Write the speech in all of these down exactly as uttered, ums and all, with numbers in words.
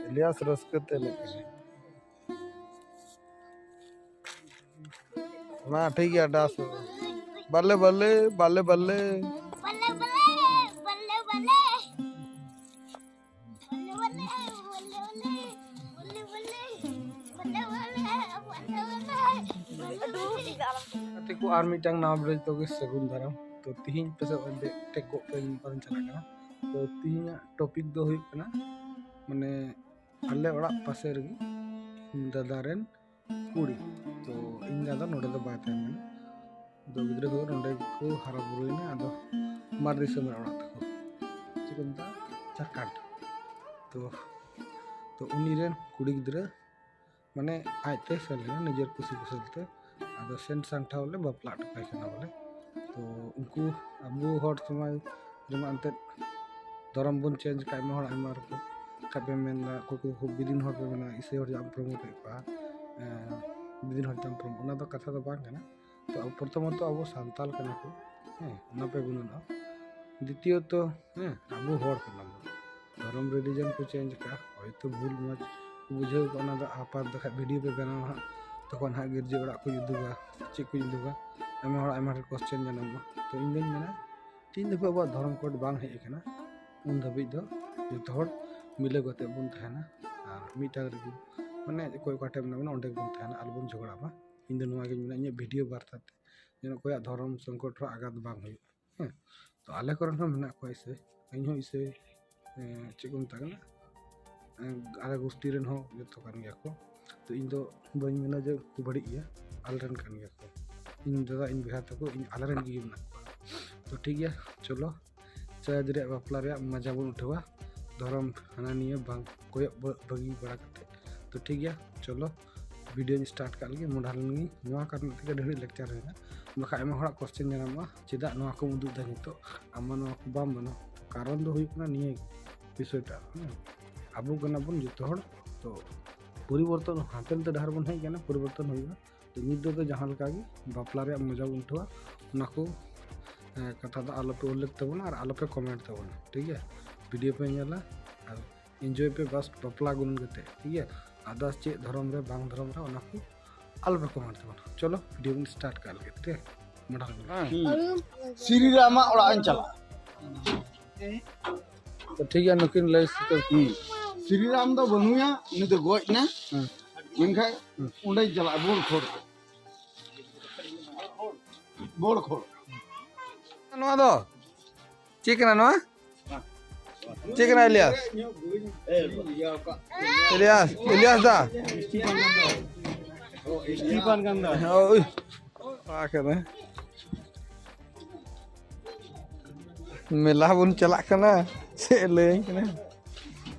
ᱤᱞᱤᱭᱟᱥ ᱨᱟᱹᱥᱠᱟᱹ ᱛᱮ ᱮᱱᱮᱡ ᱠᱟᱱᱟᱭ᱾ ᱢᱟ ᱴᱷᱤᱠ ᱜᱮᱭᱟ, ᱰᱟᱱᱥ ᱢᱮ᱾ ᱵᱟᱞᱮ ᱵᱟᱞᱮ, ᱵᱟᱞᱮ ᱵᱟᱞᱮ᱾ ᱵᱟᱞᱮ ᱵᱟᱞᱮ, ᱵᱟᱞᱮ ᱵᱟᱞᱮ᱾ ᱵᱟᱞᱮ ᱵᱟᱞᱮ, ᱵᱟᱞᱮ ᱵᱟᱞᱮ᱾ ᱵᱟᱞᱮ ᱵᱟᱞᱮ, ᱵᱟᱞᱮ ᱵᱟᱞᱮ᱾ ᱜᱟᱛᱮ ᱠᱚ, ᱟᱨ ᱢᱤᱫᱴᱟᱝ ᱱᱟᱣᱟ video ᱨᱮ ᱡᱚᱛᱚ ᱜᱮ ᱥᱟᱹᱜᱩᱱ ᱫᱟᱨᱟᱢ᱾ ᱛᱚ, ᱛᱤᱦᱤᱧ ᱯᱟᱥᱮᱡ ᱚᱸᱰᱮ ᱴᱮᱠ ᱜᱚᱜ ᱯᱮ ᱤᱧ ᱯᱟᱨᱚᱢ ᱪᱟᱞᱟᱜ ᱠᱟᱱᱟ᱾ ᱛᱚ, ᱛᱤᱦᱤᱧᱟᱜ topic ᱫᱚ ᱦᱩᱭᱩᱜ ᱠᱟᱱᱟ, ᱢᱟᱱᱮ, ᱟᱞᱮ ᱚᱲᱟᱜ ᱯᱟᱥᱮ ᱨᱮᱜᱮ ᱤᱧ ᱫᱟᱫᱟ ᱨᱮᱱ ᱠᱩᱲᱤ᱾ ᱛᱚ, ᱤᱧ ᱫᱟᱫᱟ ᱱᱚᱰᱮ ᱫᱚ ᱵᱟᱭ ᱛᱟᱦᱮᱱ ᱠᱟᱱᱟ᱾ ᱟᱫᱚ ᱜᱤᱫᱽᱨᱟᱹ ᱠᱚᱫᱚ ᱱᱚᱰᱮ ᱜᱮᱠᱚ ᱦᱟᱨᱟ ᱵᱩᱨᱩᱭᱮᱱᱟ᱾ ᱟᱫᱚ ᱢᱟᱨ ᱫᱤᱥᱚᱢ ᱨᱮ ᱚᱲᱟᱜ ᱛᱟᱠᱚ, ᱪᱮᱫ ᱠᱚ ᱢᱮᱛᱟᱜᱼᱟ, ᱡᱷᱟᱲᱠᱷᱚᱸᱰ᱾ ᱛᱚ, ᱛᱚ ᱩᱱᱤ ᱨᱮᱱ ᱠᱩᱲᱤ ᱜᱤᱫᱽᱨᱟᱹ, ᱢᱟᱱᱮ, ᱟᱡᱛᱮ ᱥᱮᱱ ᱞᱮᱱᱟ ᱱᱤᱡᱮᱨ ᱠᱩᱥᱤ ᱠᱩᱥᱟᱹᱞ ᱛᱮ᱾ ᱟᱫᱚ ᱥᱮᱱ ᱥᱟᱢᱴᱷᱟᱣ ᱞᱮ ᱵᱟᱯᱞᱟ ᱦᱚᱴᱚ ᱠᱟᱭ ᱠᱟᱱᱟ ᱵᱚᱞᱮ᱾ ᱛᱚ ᱩᱱᱠᱩ ᱟᱵᱚ ᱦᱚᱲ ᱥᱚᱢᱟᱡᱽ ᱨᱮᱢᱟ ᱮᱱᱛᱮᱫ ᱫᱷᱚᱨᱚᱢ ᱵᱚᱱ change ᱠᱟᱜ, ᱟᱭᱢᱟ ᱦᱚᱲ ᱟᱭᱢᱟ ᱨᱚᱠᱚᱢ᱾ ᱠᱷᱟᱡ ᱯᱮ ᱢᱮᱱᱫᱟ, ᱚᱠᱚᱭ ᱠᱚᱫᱚ ᱠᱚ ᱵᱤᱫᱤᱱ ᱦᱚᱲ ᱯᱮ ᱢᱮᱱᱟ, ᱤᱥᱟᱹᱭ ᱦᱚᱲ ᱡᱟᱦᱟᱸ promote ᱮᱫ ᱠᱚᱣᱟ, ᱮᱸ, ᱵᱤᱫᱤᱱ ᱦᱚᱲ ᱡᱟᱦᱟᱸ promote, ᱚᱱᱟ ᱫᱚ ᱠᱟᱛᱷᱟ ᱫᱚ ᱵᱟᱝ ᱠᱟᱱᱟ᱾ ᱛᱚ ᱟᱵᱚ ᱯᱨᱚᱛᱷᱚᱢᱚᱛᱚ ᱟᱵᱚ ᱥᱟᱱᱛᱟᱞ ᱠᱟᱱᱟ ᱠᱚ, ᱦᱮᱸ, ᱚᱱᱟ ᱯᱮ ᱜᱩᱱᱟᱹᱱᱚᱜᱼᱟ᱾ ᱫᱤᱛᱤᱭᱚᱛᱚ, ᱦᱮᱸ, ᱟᱵᱚ ᱦᱚᱲ ᱠᱟᱱᱟ ᱵᱚᱱ᱾ ᱫᱷᱚᱨᱚᱢ religion ᱠᱚ change ᱠᱟᱜᱼᱟ, ᱦᱚᱭᱛᱳ ᱵᱷᱩᱞ ᱢᱚᱡᱽ ᱠᱚ ᱵᱩᱡᱷᱟᱹᱣ ᱠᱟᱜᱼᱟ, ᱚᱱᱟ ᱫᱚ ᱟᱯᱟᱛ ᱫᱚ ᱠᱷᱟᱡ video ᱯᱮ ᱵᱮᱱᱟᱣᱟ ᱦᱟᱸᱜ, ᱛᱚᱠᱷᱚᱱ ᱦᱟᱸᱜ ᱜᱤᱨᱡᱟᱹ ᱚᱲᱟᱜ ᱠᱚ ᱩᱫᱩᱜᱟ, ᱪᱮᱫ ᱠᱚ ᱩᱫᱩᱜᱟ, ᱟᱭᱢᱟ ᱦᱚᱲ ᱟᱭᱢᱟ ᱰᱷᱮᱨ question ᱡᱟᱱᱟᱢᱚᱜᱼᱟ᱾ ᱛᱚ ᱤᱧ ᱫᱚᱧ ᱢᱮᱱᱟ, ᱛᱤᱱ ᱫᱷᱟᱹᱵᱤᱡ ᱟᱵᱚᱣᱟᱜ ᱫᱷᱚᱨᱚᱢ code ᱵᱟᱝ ᱦᱮᱡ ᱟᱠᱟᱱᱟ, ᱩᱱ ᱫᱷᱟᱹᱵᱤᱡ ᱫᱚ ᱡᱚᱛᱚ ᱦᱚᱲ ᱢᱤᱞᱟᱹᱣ ᱠᱟᱛᱮ ᱵᱚᱱ ᱛᱟᱦᱮᱱᱟ᱾ ᱟᱨ ᱢᱤᱫᱴᱟᱝ ᱨᱮᱜᱮ, ᱢᱟᱱᱮ, ᱚᱠᱚᱭ ᱚᱠᱟ ᱴᱷᱮᱱ ᱢᱮᱱᱟᱜ ᱵᱚᱱᱟ ᱚᱸᱰᱮ ᱜᱮᱵᱚᱱ ᱛᱟᱦᱮᱱᱟ, ᱟᱞᱚᱵᱚᱱ ᱡᱷᱚᱜᱽᱲᱟᱜ ᱢᱟ᱾ ᱤᱧ ᱫᱚ ᱱᱚᱣᱟ ᱜᱤᱧ ᱢᱮᱱᱟ ᱤᱧᱟᱹᱜ video ᱵᱟᱨᱛᱟ ᱛᱮ, ᱡᱮᱱᱚ ᱚᱠᱚᱭᱟᱜ ᱫᱷᱚᱨᱚᱢ ᱥᱚᱝᱠᱚᱴ ᱨᱮᱦᱚᱸ ᱟᱜᱷᱟᱛ ᱵᱟᱝ ᱦᱩᱭᱩᱜ᱾ ᱦᱮᱸ, ᱛᱚ ᱟᱞᱮ ᱠᱚᱨᱮᱱ ᱦᱚᱸ ᱢᱮᱱᱟᱜ ᱠᱚᱣᱟ ᱤᱥᱟᱹᱭ, ᱤᱧ ᱦᱚᱸ ᱤᱥᱟᱹᱭ, ᱮᱸ, ᱪᱮᱫ ᱠᱚ ᱢᱮᱛᱟᱜ ᱠᱟᱱᱟ, ᱮᱸ, ᱟᱞᱮ ᱜᱩᱥᱴᱤ ᱨᱮᱱ ᱦᱚᱸ ᱡᱚᱛᱚ ᱠᱟᱱ ᱜᱮᱭᱟ ᱠᱚ᱾ ᱛᱚ ᱤᱧ ᱫᱚ ᱵᱟᱹᱧ ᱢᱮᱱᱟ ᱡᱮ ᱩᱱᱠᱩ ᱵᱟᱹᱲᱤᱡ ᱜᱮᱭᱟ, ᱟᱞᱮ ᱨᱮᱱ ᱠᱟᱱ ᱜᱮᱭᱟ ᱠᱚ᱾ ᱤᱧ ᱫᱟᱫᱟ, ᱤᱧ ᱵᱚᱭᱦᱟ ᱛᱟᱠᱚ, ᱤᱧ ᱟᱞᱮ ᱨᱮᱱ ᱜᱮ ᱢᱮᱱᱟᱜ ᱠᱚᱣᱟ᱾ ᱛᱚ ᱴᱷᱤᱠ ᱜᱮᱭᱟ, ᱪᱚᱞᱚ ᱪᱟᱭᱟᱫ ᱨᱮᱭᱟᱜ ᱵᱟᱯᱞᱟ ᱨᱮᱭᱟᱜ ᱢᱟᱡᱟ ᱵᱚᱱ ᱩᱴᱷᱟᱹᱣᱟ, ᱫᱷᱚᱨᱚᱢ ᱦᱟᱱᱟ ᱱᱤᱭᱟᱹ ᱵᱟᱝ ᱠᱚᱭᱚᱜ ᱵᱟ-, ᱵᱟᱹᱜᱤ ᱵᱟᱲᱟ ᱠᱟᱛᱮ᱾ ᱛᱚ ᱴᱷᱤᱠ ᱜᱮᱭᱟ, ᱪᱚᱞᱚ video ᱧ start ᱠᱟᱜ ᱞᱮᱜᱮ᱾ ᱢᱚᱰᱷᱟ ᱞᱮᱱ ᱜᱤᱧ, ᱱᱚᱣᱟ ᱠᱟᱨᱚᱱ ᱛᱮᱜᱮ ᱟᱹᱰᱤ ᱜᱷᱟᱹᱲᱤᱡ lecture ᱦᱩᱭᱱᱟ, ᱵᱟᱠᱷᱟᱡ ᱟᱭᱢᱟ ᱦᱚᱲᱟᱜ question ᱡᱟᱱᱟᱢᱚᱜᱼᱟ, ᱪᱮᱫᱟᱜ ᱱᱚᱣᱟ ᱠᱚᱢ ᱩᱫᱩᱜ ᱮᱫᱟ ᱱᱤᱛᱚᱜ, ᱟᱢ ᱢᱟ ᱱᱚᱣᱟ ᱠᱚ ᱵᱟᱢ ᱢᱟᱱᱟ᱾ ᱠᱟᱨᱚᱱ ᱫᱚ ᱦᱩᱭᱩᱜ ᱠᱟᱱᱟ ᱱᱤᱭᱟᱹ ᱜᱮ ᱵᱤᱥᱚᱭᱴᱟ, ᱦᱮᱸ, ᱟᱵᱚ ᱠᱟᱱᱟ ᱵᱚᱱ ᱡᱚᱛᱚ ᱦᱚᱲ, ᱛᱚ ᱯᱚᱨᱤᱵᱚᱨᱛᱚᱱ ᱦᱟᱱᱛᱮ ᱱᱟᱛᱮ ᱰᱟᱦᱟᱨ ᱵᱚᱱ ᱦᱮᱡ ᱠᱟᱱᱟ, ᱯᱚᱨᱤᱵᱚᱨᱛᱚᱱ ᱦᱩᱭᱩᱜᱼᱟ᱾ ᱛᱚ ᱱᱤᱛ ᱫᱚ ᱡᱟᱦᱟᱸ ᱞᱮᱠᱟ ᱜᱮ ᱵᱟᱯᱞᱟ ᱨᱮᱭᱟᱜ ᱢᱚᱡᱟ ᱵᱚᱱ ᱩᱴᱷᱟᱹᱣᱟ, ᱚᱱᱟ ᱠᱚ ᱮ, ᱠᱟᱛᱷᱟ ᱫᱚ ᱟᱞᱚᱯᱮ ᱩᱞᱞᱮᱠᱷ ᱛᱟᱵᱚᱱᱟ ᱟᱨ ᱟᱞᱚᱯᱮ ᱠᱚᱢᱮᱱᱴ ᱛᱟᱵᱚᱱᱟ, ᱴᱷᱤᱠ ᱜᱮᱭᱟ? ᱵᱷᱤᱰᱤᱭᱳ ᱯᱮ ᱧᱮᱞᱟ ᱟᱨ ᱤᱱᱡᱚᱭ ᱯᱮ ᱵᱟᱥ ᱵᱟᱯᱞᱟ ᱜᱩᱱᱟᱹᱱ ᱠᱟᱛᱮ, ᱴᱷᱤᱠ ᱜᱮᱭᱟ? ᱟᱫᱟᱨᱥ ᱪᱮᱫ ᱫᱷᱚᱨᱚᱢ ᱨᱮ ᱵᱟᱝ ᱫᱷᱚᱨᱚᱢ ᱨᱮ ᱚᱱᱟ ᱠᱚ ᱟᱞᱚᱯᱮ ᱠᱚᱢᱮᱱᱴ ᱛᱟᱵᱚᱱᱟ᱾ ᱪᱚᱞᱚ ᱵᱷᱤᱰᱤᱭᱳ ᱵᱚᱱ ᱥᱴᱟᱨᱴ ᱠᱟᱜ ᱞᱮᱜᱮ, ᱴᱷᱤᱠ ᱜᱮᱭᱟ? ᱢᱟᱲᱟᱝ ᱨᱮ᱾ ᱥᱨᱤᱨᱟᱢᱟᱜ ᱚᱲᱟᱜ ᱤᱧ ᱪᱟᱞᱟᱜᱼᱟ᱾ ᱛᱚ ᱴᱷᱤᱠ ᱜᱮᱭᱟ, ᱱᱩᱠᱤᱱ ᱞᱟᱹᱭ ᱥᱤᱠᱟᱹᱣ ᱠᱤᱱ᱾ ᱥᱨᱤᱨᱟᱢ ᱫᱚ ᱵᱟᱹᱱᱩᱭᱟ, ᱩᱱᱤ ᱫᱚ ᱜᱚᱡ ᱮᱱᱟ᱾ ᱦᱮᱸ᱾ ᱢᱮᱱᱠᱷᱟᱱ ᱦᱮᱸ᱾ ᱚᱸᱰᱮᱧ ᱪᱟᱞᱟᱜᱼᱟ, ᱵᱳᱲ ᱠᱷᱚᱲ᱾ ᱵᱳᱲ ᱠᱷᱚᱲ᱾ ᱱᱚᱣᱟ ᱫᱚ ᱪᱮᱫ ᱠᱟᱱᱟ ᱱᱚᱣᱟ? ᱪᱮᱫ ᱠᱟᱱᱟ ᱤᱞᱤᱭᱟᱥ? ᱤᱞᱤᱭᱟᱥ, ᱤᱞᱤᱭᱟᱥ ᱫᱟ᱾ ᱳᱭ᱾ ᱯᱟ ᱠᱟᱱᱟ᱾ ᱢᱮᱞᱟ ᱵᱚᱱ ᱪᱟᱞᱟᱜ ᱠᱟᱱᱟ, ᱪᱮᱫ ᱮ ᱞᱟᱹᱭᱟᱹᱧ ᱠᱟᱱᱟ?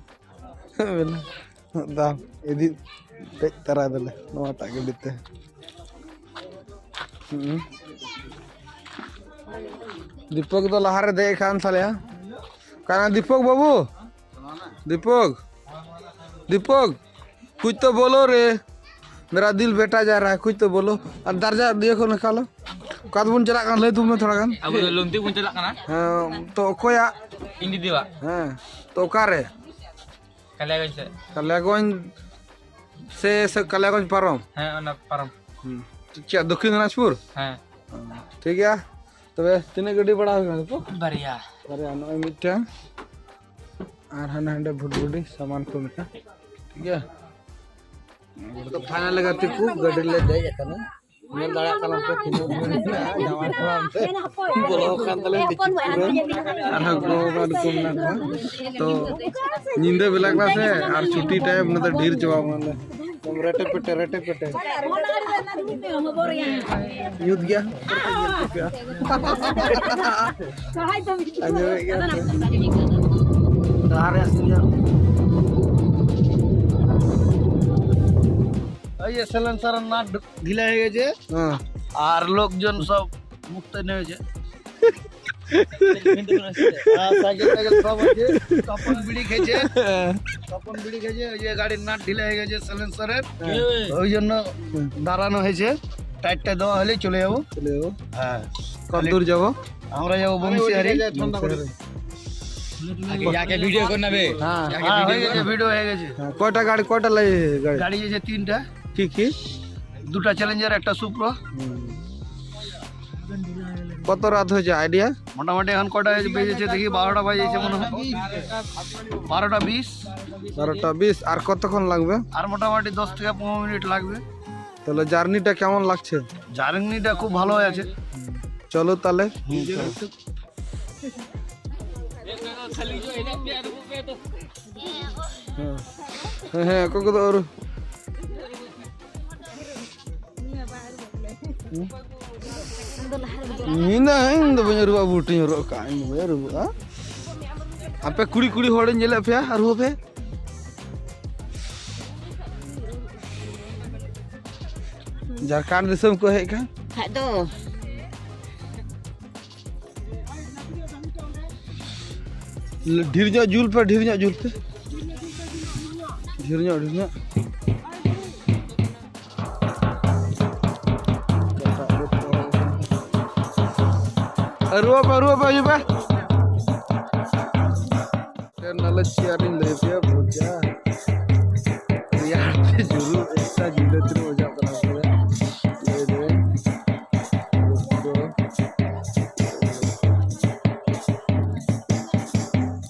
ᱢᱮᱞᱟ᱾ ᱫᱟ, ᱤᱫᱤ ᱫᱮᱡ ᱛᱟᱨᱟᱭ ᱫᱟᱞᱮ ᱱᱚᱣᱟᱴᱟᱜ ᱜᱟᱹᱰᱤ ᱛᱮ᱾ ᱦᱩᱸ᱾ ᱫᱤᱯᱚᱠ ᱫᱚ ᱞᱟᱦᱟᱨᱮ ᱫᱮᱡ ᱟᱠᱟᱱ ᱛᱟᱞᱮᱭᱟ᱾ ᱚᱠᱟᱭᱮᱱᱟ ᱫᱤᱯᱚᱠ ᱵᱟᱹᱵᱩ? ᱫᱤᱯᱚᱠ, ᱫᱤᱯᱚᱠ, कुछ तो बोलो रे, मेरा दिल बेटा जा रहा है, कुछ तो बोलो। ᱟᱨ ᱫᱟᱨᱡᱟ ᱫᱤᱭᱮ ᱠᱚ ᱱᱤᱠᱟᱞᱚ᱾ ᱚᱠᱟ ᱛᱮᱵᱚᱱ ᱪᱟᱞᱟᱜ ᱠᱟᱱᱟ ᱞᱟᱹᱭ ᱛᱟᱵᱚᱱ ᱢᱮ ᱛᱷᱚᱲᱟ ᱜᱟᱱ᱾ ᱟᱵᱚ ᱫᱚ ᱞᱩᱢᱛᱤ ᱵᱚᱱ ᱪᱟᱞᱟᱜ ᱠᱟᱱᱟ᱾ ᱦᱮᱸ, ᱛᱚ ᱚᱠᱚᱭᱟᱜ? ᱤᱧ ᱫᱤᱫᱤᱣᱟᱜ᱾ ᱦᱮᱸ, ᱛᱚ ᱚᱠᱟᱨᱮ? ᱠᱟᱞᱤᱭᱟᱜᱚᱸᱡᱽ ᱥᱮᱫ᱾ ᱠᱟᱞᱤᱭᱟᱜᱚᱸᱡᱽ ᱥᱮ, ᱥᱮ ᱠᱟᱞᱤᱭᱟᱜᱚᱸᱡᱽ ᱯᱟᱨᱚᱢ? ᱦᱮᱸ, ᱚᱱᱟ ᱯᱟᱨᱚᱢ᱾ ᱦᱩᱸ᱾ ᱪᱮᱫ, ᱫᱚᱠᱠᱷᱤᱱ ᱫᱤᱱᱟᱡᱽᱯᱩᱨ? ᱦᱮᱸ᱾ ᱦᱩᱸ, ᱴᱷᱤᱠ ᱜᱮᱭᱟ᱾ ᱛᱚᱵᱮ ᱛᱤᱱᱟᱹᱜ ᱜᱟᱹᱰᱤ ᱵᱷᱟᱲᱟ ᱦᱩᱭ ᱠᱟᱱᱟ ᱛᱚ? ᱵᱟᱨᱭᱟ᱾ ᱵᱟᱨᱭᱟ, ᱱᱚᱜᱼᱚᱭ ᱢᱤᱫᱴᱟᱝ᱾ ᱟᱨ ᱦᱟᱱᱮ ᱦᱟᱸᱰᱮ ᱵᱷᱩᱴᱵᱷᱩᱴᱤ ᱥᱟᱢᱟᱱ ᱠᱚ ᱢᱮᱱᱟᱜᱼᱟ᱾ ᱴᱷᱤᱠ ᱜᱮᱭᱟ᱾ ᱛᱚ ᱯᱷᱟᱭᱱᱟᱞ ᱜᱟᱛᱮ ᱠᱚ ᱜᱟᱹᱰᱤ ᱨᱮᱞᱮ ᱫᱮᱡ ᱟᱠᱟᱱᱟ᱾ ᱧᱮᱞ ᱫᱟᱲᱮᱭᱟᱜ ᱠᱟᱱᱟ ᱯᱮ ᱛᱤᱱᱟᱹᱜ ᱵᱷᱤᱲ ᱢᱮᱱᱟᱜᱼᱟ, ᱡᱟᱶᱟᱭ ᱠᱚᱲᱟ ᱚᱱᱛᱮ ᱵᱚᱞᱚ ᱟᱠᱟᱱ ᱛᱟᱞᱮ ᱰᱤᱠᱤ ᱯᱩᱨᱟᱹ᱾ ᱟᱨᱦᱚᱸ ᱜᱚ ᱵᱟᱵᱟ ᱱᱩᱠᱩ ᱢᱮᱱᱟᱜ ᱠᱚᱣᱟ᱾ ᱛᱚ ᱧᱤᱫᱟᱹ ᱵᱮᱞᱟ ᱠᱟᱱᱟ ᱥᱮ, ᱟᱨ ᱪᱷᱩᱴᱤ ᱴᱟᱭᱤᱢ ᱚᱱᱟ ᱫᱚ ᱰᱷᱮᱨ ᱪᱟᱵᱟ ᱢᱟᱱᱮ ᱮᱠᱫᱚᱢ ᱨᱮᱴᱮ ᱯᱮᱴᱮ, ᱨᱮᱴᱮ ᱯᱮᱴᱮ᱾ ᱧᱩᱛ ᱜᱮᱭᱟ᱾ ᱟᱸᱡᱚᱢᱮᱫ ᱜᱮᱭᱟ ᱯᱮ? ᱰᱟᱦᱟᱨ ᱨᱮᱭᱟᱜ ᱥᱤᱱ ᱧᱮᱞ᱾ এই এসএলএন স্যারের নাক ঢু-, ঢিলা হয়ে গেছে। হ্যাঁ। আর লোকজন সব মুক্ত নেমেছে। হ্যাঁ, সাইকেল টাইকেল সব আছে। তপন বিড়ি খেয়েছে, তপন বিড়ি খেয়েছে, ওই যে গাড়ির নাট ঢিলা হয়ে গেছে, সাইলেন্সারের, ওই জন্য দাঁড়ানো হয়েছে। টায়ারটা দেওয়া হলেই চলে যাবো। চলে যাবো। হ্যাঁ। কত দূর যাবো? আমরা যাবো বংশীহারি। আগে যাকে ভিডিও কর না বে। হ্যাঁ, হ্যাঁ, হয়ে গেছে, ভিডিও হয়ে গেছে। হ্যাঁ, কয়টা গাড়ি, কয়টা লাগে গাড়ি? গাড়ি এই যে তিনটা। কি কি? দুটা চ্যালেঞ্জার, একটা সুপ্রো। হুম। কত রাত হয়েছে আইডিয়া? মোটামুটি এখন কটা বেজেছে দেখি, বারোটা বাজেছে মনে হয়। বারোটা বিশ। বারোটা বিশ। আর কতক্ষণ লাগবে? আর মোটামুটি দশ থেকে পনেরো মিনিট লাগবে। তাহলে জার্নিটা কেমন লাগছে? জার্নিটা খুব ভালো হয়ে আছে। চলো তাহলে। ᱦᱮᱸ, ᱦᱮᱸ, ᱦᱮᱸ, ᱚᱠᱚᱭ ᱠᱚᱫᱚ ᱟᱹᱨᱩ-, ᱤᱧ ᱫᱚ, ᱤᱧ ᱫᱚ ᱵᱟᱹᱧ ᱟᱹᱨᱩᱵᱚᱜᱼᱟ, ᱵᱩᱴ ᱤᱧ ᱦᱚᱨᱚᱜ ᱠᱟᱜᱼᱟ, ᱤᱧ ᱫᱚ ᱵᱟᱹᱧ ᱟᱹᱨᱩᱵᱚᱜᱼᱟ᱾ ᱟᱯᱮ ᱠᱩᱲᱤ, ᱠᱩᱲᱤ ᱦᱚᱲᱤᱧ ᱧᱮᱞᱮᱫ ᱯᱮᱭᱟ, ᱟᱹᱨᱩ ᱯᱮ᱾ ᱡᱷᱟᱲᱠᱷᱚᱸᱰ ᱫᱤᱥᱚᱢ ᱠᱚ ᱦᱮᱡ ᱠᱟᱱ᱾ ᱠᱷᱟᱡ ᱫᱚ᱾ ᱰᱷᱮᱨ ᱧᱚᱜ ᱡᱩᱞ ᱯᱮ, ᱰᱷᱮᱨ ᱧᱚᱜ ᱡᱩᱞ ᱯᱮ᱾ ᱰᱷᱮᱨ ᱧᱚᱜ, ᱰᱷᱮᱨ ᱧᱚᱜ᱾ ᱟᱹᱨᱩᱣᱟᱜ ᱯᱮ, ᱟᱹᱨᱩᱣᱟᱜ ᱯᱮ, ᱦᱤᱡᱩᱜ ᱯᱮ᱾ ᱱᱚᱞᱮᱡᱽ ᱪᱮᱭᱟᱨ ᱤᱧ ᱞᱟᱹᱭ ᱯᱮᱭᱟ, ᱵᱚᱡᱟ᱾ ᱨᱮᱭᱟᱲ ᱛᱮ ᱡᱩᱨᱩᱜ ᱮᱠᱴᱟ ᱧᱤᱫᱟᱹ ᱛᱤᱱᱟᱹᱜ ᱵᱟᱡᱟᱜ ᱠᱟᱱᱟ ᱯᱮ? ᱞᱟᱹᱭ ᱫᱟᱹᱧ᱾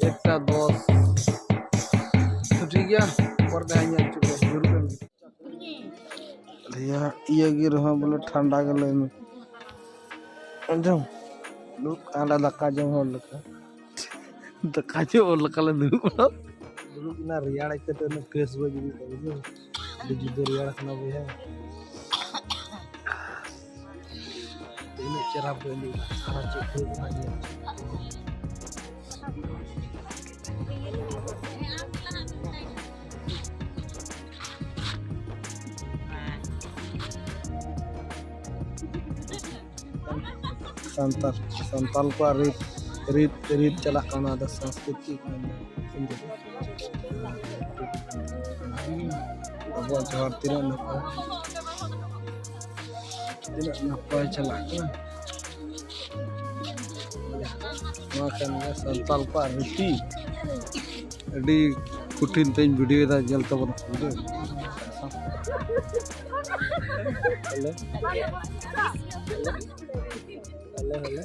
ᱮᱠᱴᱟ ᱫᱚᱥ᱾ ᱛᱚ ᱴᱷᱤᱠ ᱜᱮᱭᱟ, ᱯᱚᱨᱮ ᱛᱮ ᱦᱟᱸᱜ ᱧᱮᱞ ᱦᱚᱪᱚ ᱠᱚᱣᱟ, ᱡᱩᱨᱩᱜ ᱠᱟᱱ ᱜᱮᱭᱟ᱾ ᱤᱭᱟᱹ, ᱤᱭᱟᱹ ᱜᱮ ᱨᱮᱦᱚᱸ ᱵᱚᱞᱮ ᱴᱷᱟᱱᱰᱟ ᱜᱮ ᱞᱟᱹᱭ ᱢᱮ᱾ ᱟᱸᱡᱚᱢ? ᱫᱩᱲᱩᱵ ᱠᱟᱱᱟ ᱫᱟᱠᱟ ᱡᱚᱢ ᱦᱚᱲ ᱞᱮᱠᱟ᱾ ᱫᱟᱠᱟ ᱡᱚᱢ ᱦᱚᱲ ᱞᱮᱠᱟ ᱞᱮ ᱫᱩᱲᱩᱵ ᱠᱟᱱᱟ᱾ ᱫᱩᱲᱩᱵ ᱠᱟᱱᱟ, ᱨᱮᱭᱟᱲ ᱟᱹᱭᱠᱟᱹᱣ ᱛᱮ ᱩᱱᱟᱹᱜ ᱯᱷᱨᱮᱥ ᱵᱟᱹᱧ ᱵᱩᱡᱷᱟᱹᱣ ᱮᱫᱟ, ᱵᱩᱡᱷᱟᱹᱣ? ᱟᱹᱰᱤ ᱡᱩᱫᱟᱹ ᱨᱮᱭᱟᱲ ᱠᱟᱱᱟ ᱵᱚᱭᱦᱟ᱾ ᱛᱤᱱᱟᱹᱜ ᱪᱮᱦᱨᱟ ᱵᱚᱱ ᱮᱱᱮᱡ ᱮᱫᱟ, ᱥᱟᱨᱟ ᱪᱮᱫ ᱦᱩᱭᱩᱜ ᱠᱟᱱᱟ ᱧᱮᱞ᱾ ᱥᱟᱱᱛᱟᱲ, ᱥᱟᱱᱛᱟᱲ ᱠᱚᱣᱟᱜ ᱨᱤᱛ, ᱨᱤᱛ, ᱨᱤᱛ ᱪᱟᱞᱟᱜ ᱠᱟᱱᱟ, ᱚᱱᱟ ᱫᱚ ᱥᱚᱝᱥᱠᱨᱤᱛᱤ ᱠᱟᱱᱟ᱾ ᱟᱵᱚᱣᱟᱜ ᱡᱚᱦᱟᱨ ᱛᱤᱱᱟᱹᱜ ᱱᱟᱯᱟᱭ, ᱛᱤᱱᱟᱹᱜ ᱱᱟᱯᱟᱭ ᱪᱟᱞᱟᱜ ᱠᱟᱱᱟ᱾ ᱱᱚᱣᱟ ᱠᱟᱱ ᱜᱮᱭᱟ ᱥᱟᱱᱛᱟᱲ ᱠᱚᱣᱟᱜ ᱨᱤᱛᱤ᱾ ᱟᱹᱰᱤ ᱠᱚᱴᱷᱤᱱ ᱛᱮᱧ video ᱮᱫᱟ, ᱧᱮᱞ ᱛᱟᱵᱚᱱ ᱯᱮ video᱾ ᱦᱮᱞᱳ᱾ Hello, hello.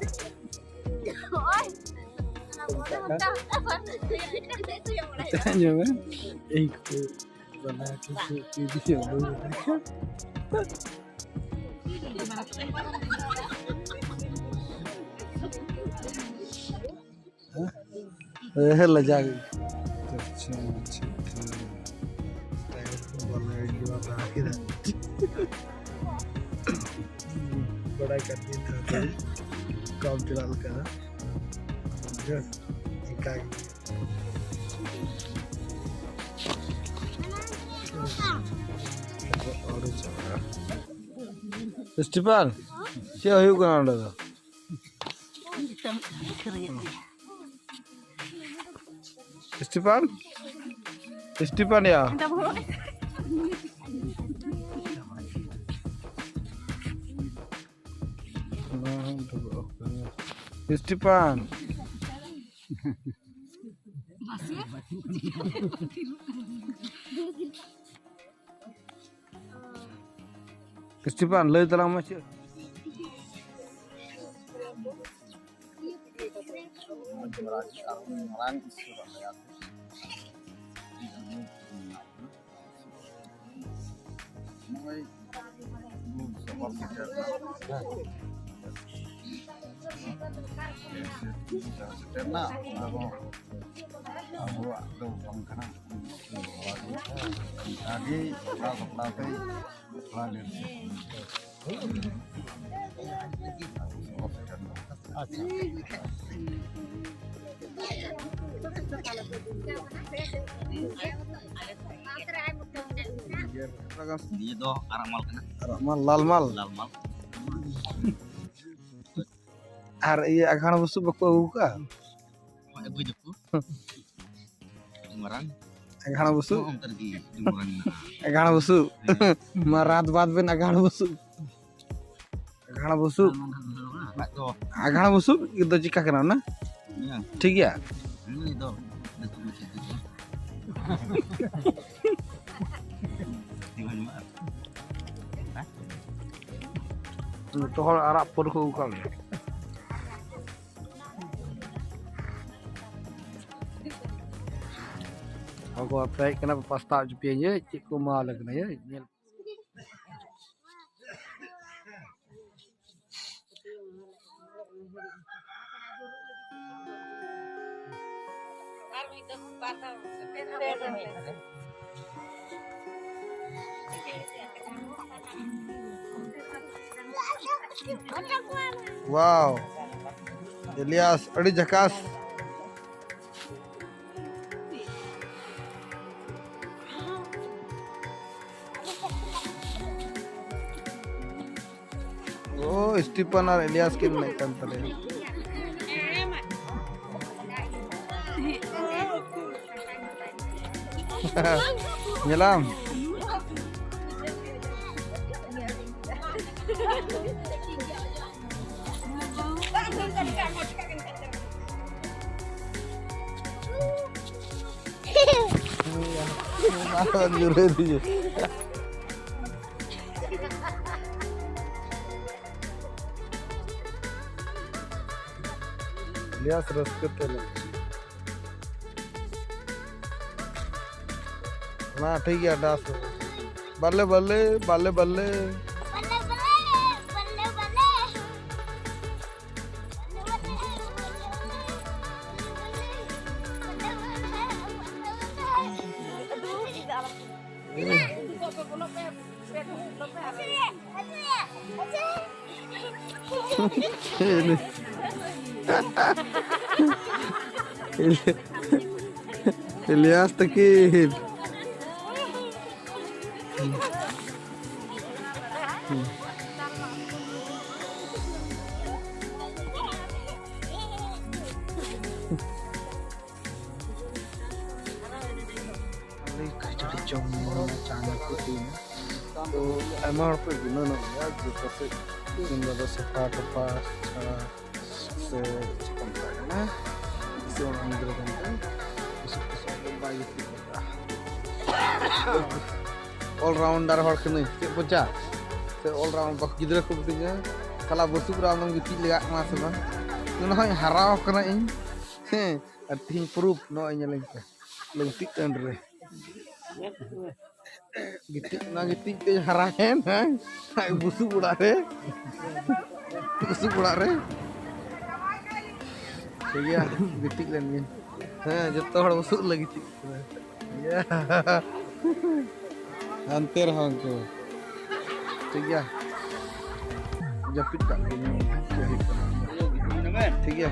ᱟᱸᱡᱚᱢ ᱢᱮ, ᱤᱧ ᱠᱚ ᱵᱟᱱᱟ ᱠᱚ ᱪᱮᱫ ᱠᱚ ᱤᱫᱤᱭᱟ, ᱵᱟᱹᱧ ᱵᱟᱰᱟᱭᱟ᱾ ᱦᱮᱸ, ᱞᱟᱡᱟᱣ ᱜᱮ᱾ ᱟᱪᱪᱷᱟ, ᱟᱪᱪᱷᱟ, ᱟᱪᱪᱷᱟ᱾ ᱛᱟᱭᱚᱢ ᱵᱟᱞᱟ ᱜᱮ ᱵᱟᱞᱟ ᱠᱮᱫᱟ᱾ ᱵᱟᱰᱟᱭ ᱠᱟᱱ ᱜᱮ ᱛᱟᱦᱮᱸ, ᱠᱟᱢ ᱪᱟᱞᱟᱜ ᱞᱮᱠᱟ᱾ ᱵᱩᱡᱷᱟᱹᱣ? ᱤᱱᱠᱟ ᱜᱮ᱾ ᱥᱴᱤᱯᱷᱟᱱ, ᱪᱮᱫ ᱦᱩᱭᱩᱜ ᱠᱟᱱᱟ ᱚᱸᱰᱮ ᱫᱚ? ᱥᱴᱤᱯᱷᱟᱱ? ᱥᱴᱤᱯᱷᱟᱱ ᱭᱟ? ᱥᱴᱤᱯᱷᱟᱱ᱾ ᱥᱴᱤᱯᱷᱟᱱ, ᱞᱟᱹᱭ ᱛᱟᱞᱟᱝ ᱢᱮ ᱪᱮᱫ? ᱢᱟᱨᱟᱝ ᱤᱥᱥᱚᱨ ᱟᱞᱮ ᱟᱛᱳ᱾ ᱱᱚᱜᱼᱚᱭ ᱵᱚᱱ ᱥᱚᱵᱚᱨ ᱥᱮᱴᱮᱨ ᱮᱱᱟ᱾ ᱥᱮᱴᱮᱨ ᱮᱱᱟ, ᱚᱱᱟ ᱫᱚ ᱟᱵᱚᱣᱟᱜ ᱫᱚ ᱵᱟᱝ ᱠᱟᱱᱟ᱾ ᱚᱱᱠᱟᱜᱮ ᱥᱟᱯᱲᱟᱣ ᱥᱟᱯᱲᱟᱣ ᱛᱮ ᱛᱷᱚᱲᱟ ᱞᱮᱴ ᱥᱮ ᱥᱚᱵᱚᱨ ᱥᱮᱴᱮᱨ ᱮᱱᱟ᱾ ᱟᱪᱪᱷᱟ᱾ ᱱᱤᱭᱟᱹ ᱫᱚ ᱟᱨᱟᱜ ᱢᱟᱞ ᱠᱟᱱᱟ᱾ ᱟᱨᱟᱜ ᱢᱟᱞ, ᱞᱟᱞ ᱢᱟᱞ᱾ ᱞᱟᱞ ᱢᱟᱞ᱾ ᱟᱨ ᱤᱭᱟᱹ ᱟᱜᱷᱟᱬ ᱵᱩᱥᱩᱵ ᱵᱟᱠᱚ ᱟᱹᱜᱩ ᱠᱟᱜᱼᱟ? ᱟᱹᱜᱩᱭ ᱫᱟᱠᱚ᱾ ᱢᱟᱨᱟᱝ᱾ ᱟᱜᱷᱟᱬ ᱵᱩᱥᱩᱵ? ᱱᱚᱜᱼᱚ ᱱᱚᱝᱠᱟ ᱨᱮᱜᱮ ᱟᱹᱰᱤ ᱢᱟᱨᱟᱝ ᱢᱮᱱᱟᱜᱼᱟ᱾ ᱟᱜᱷᱟᱬ ᱵᱩᱥᱩᱵ? ᱦᱮᱸ᱾ ᱢᱟ ᱨᱟᱛ ᱵᱟᱫ ᱵᱮᱱ ᱟᱜᱷᱟᱬ ᱵᱩᱥᱩᱵ᱾ ᱟᱜᱷᱟᱬ ᱵᱩᱥᱩᱵ? ᱟᱜᱷᱟᱬ ᱵᱩᱥᱩᱵ ᱫᱚ ᱪᱤᱠᱟ ᱠᱟᱱᱟ ᱚᱱᱟ? ᱦᱮᱸ᱾ ᱴᱷᱤᱠ ᱜᱮᱭᱟ? ᱦᱮᱸ, ᱩᱱᱤ ᱫᱚ ᱵᱮᱥ ᱵᱩᱡᱷᱟᱹᱜ ᱜᱮᱭᱟ᱾ ᱡᱚᱛᱚ ᱦᱚᱲ ᱟᱨᱟᱜ ᱯᱟᱹᱨ ᱠᱚ ᱟᱹᱜᱩ ᱠᱟᱜ ᱞᱮᱭᱟ᱾ ᱦᱚᱲ ᱠᱚ ᱟᱯᱮ ᱦᱮᱡ ᱠᱟᱱᱟ, ᱯᱟᱥᱛᱟ ᱦᱚᱪᱚ ᱯᱮᱭᱟᱹᱧ, ᱪᱮᱫ ᱠᱚ ᱮᱢᱟᱣᱟᱞᱮ ᱠᱟᱱᱟ, ᱧᱮᱞ᱾ Wow, ᱮᱞᱤᱭᱟᱥ, ᱟᱹᱰᱤ ᱡᱷᱟᱠᱟᱥ᱾ ᱳ, ᱥᱴᱤᱯᱷᱟᱱ ᱟᱨ ᱮᱞᱤᱭᱟᱥ ᱠᱤᱱ ᱮᱱᱮᱡ ᱠᱟᱱ ᱛᱟᱞᱮᱭᱟ᱾ ᱧᱮᱞᱟᱢ? ᱮᱞᱤᱭᱟᱥ ᱨᱟᱹᱥᱠᱟᱹ ᱛᱮ ᱮᱱᱮᱡ᱾ ᱢᱟ, ᱴᱷᱤᱠ ᱜᱮᱭᱟ, ᱰᱟᱱᱥ ᱢᱮ᱾ ᱵᱟᱞᱮ, ᱵᱟᱞᱮ, ᱵᱟᱞᱮ, ᱵᱟᱞᱮ᱾ ᱮᱞᱤᱭᱟᱥ ᱛᱟᱹᱠᱤᱱ᱾ ᱟᱞᱮ ᱠᱷᱟᱹᱡᱟᱹᱲᱤ ᱡᱚᱢ ᱧᱩ ᱪᱟ ᱧᱩ ᱠᱚ ᱦᱩᱭᱱᱟ᱾ ᱛᱚ ᱟᱭᱢᱟ ᱦᱚᱲ ᱯᱮ ᱜᱩᱱᱟᱹᱱᱚᱜ ᱜᱮᱭᱟ ᱡᱮ ᱯᱟᱥᱮᱡ ᱤᱧ ᱫᱚ ᱥᱟᱯᱷᱟ ᱴᱟᱯᱷᱟ ᱪᱷᱟᱲᱟ ᱥᱮ ᱪᱮᱫ ᱠᱚ ᱢᱮᱛᱟᱜ ᱠᱟᱱᱟ, ᱥᱮ ᱚᱱᱟ ᱜᱤᱫᱽᱨᱟᱹ ᱠᱟᱱ ᱛᱟᱭ, ᱵᱩᱥᱩᱵ ᱴᱩᱥᱩᱵ ᱫᱚ ᱵᱟᱭ ᱜᱤᱛᱤᱡ ᱠᱟᱜᱼᱟ᱾ All rounder ᱦᱚᱲ ᱠᱟᱹᱱᱟᱹᱧ, ᱪᱮᱫ ᱵᱚᱪᱟ? ᱥᱮ all round ᱵᱟᱠᱚ ᱜᱤᱫᱽᱨᱟᱹ ᱠᱚ ᱢᱤᱛᱟᱹᱧᱟ, "ᱥᱟᱞᱟ ᱵᱩᱥᱩᱵ ᱨᱮ ᱟᱢᱫᱚᱢ ᱜᱤᱛᱤᱡ ᱞᱮᱜᱟᱜ ᱠᱟᱱᱟ ᱥᱮ ᱵᱟᱝ?" ᱚᱱᱟ ᱦᱚᱸᱧ ᱦᱟᱨᱟᱣ ᱠᱟᱱᱟ ᱤᱧ, ᱦᱮᱸ, ᱟᱨ ᱛᱤᱦᱤᱧ proof ᱱᱚᱜᱼᱚᱭ ᱧᱮᱞᱤᱧ ᱯᱮ, ᱞᱩᱝᱛᱤᱜ ᱴᱟᱺᱰ ᱨᱮ ᱜᱤᱛᱤᱡ, ᱚᱱᱟ ᱜᱤᱛᱤᱡ ᱛᱮ ᱦᱟᱨᱟᱭᱮᱱ, ᱦᱮᱸ, ᱵᱩᱥᱩᱵ ᱚᱲᱟᱜ ᱨᱮ, ᱵᱩᱥᱩᱵ ᱚᱲᱟᱜ ᱨᱮ᱾ ᱴᱷᱤᱠ ᱜᱮᱭᱟ, ᱜᱤᱛᱤᱡ ᱞᱮᱱ ᱜᱤᱧ᱾ ᱦᱮᱸ, ᱡᱚᱛᱚ ᱦᱚᱲ ᱵᱩᱥᱩᱵ ᱞᱮ ᱜᱤᱛᱤᱡ ᱠᱟᱱᱟ᱾ ᱤᱭᱟᱹ᱾ ᱦᱟᱱᱛᱮ ᱨᱮᱦᱚᱸ ᱩᱱᱠᱩ᱾ ᱴᱷᱤᱠ ᱜᱮᱭᱟ, ᱡᱟᱹᱯᱤᱫ ᱠᱟᱜ ᱜᱤᱧ, ᱪᱮᱫ ᱦᱩᱭᱩᱜ ᱠᱟᱱᱟ᱾ ᱴᱷᱤᱠ ᱜᱮᱭᱟ᱾